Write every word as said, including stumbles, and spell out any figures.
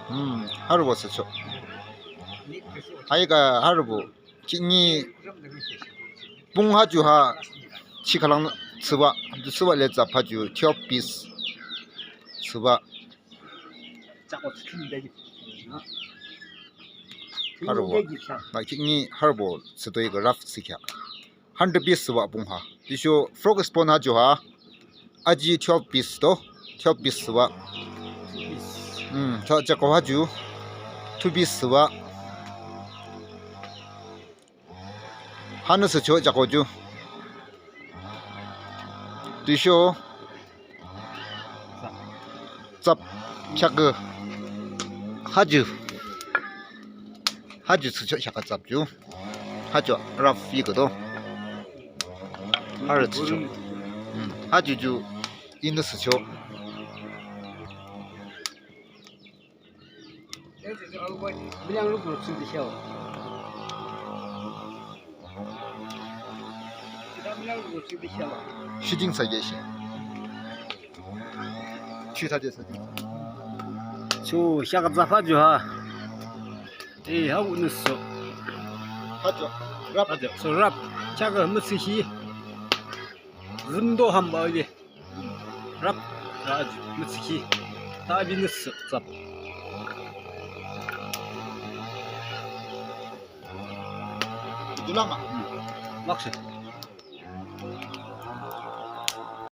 Hmm, harübo thsüchoh. Ayika harübo. Khihni pung ha ju ha shi khülang thsübah, thsübah le tsap ha ju twelve piece thsübah. Harübo. Khihni harübo thsüde ki rough thsükheah. Hundred piece thsübah pung ha. Tüsho frog spawn ha ju ha. Aji twelve piece to, twelve piece thsübah. Hmm, tha jako ha ju two piece thsübah. Hanü thsüchoh jako ju. Tüsho tsap kheakü ha ju. Ha ju thsüchoh kheakü tsap ju. Ha ju rough yikhi to. Harü thsüchoh. Hmm. Ha ju ju inü thsüchoh. Shooting thsakhi shi. Shi thade thsakhi. Cho, kheakü tsap ha ju ha. Eh, ha unü so. Ha ju. Rough. Ha ju. So rough. Kheakü müthsükhi. Zümdo hamba ye. Rough, rough, müthsükhi. Tabi nüsü tsap. Dulama. Makshe.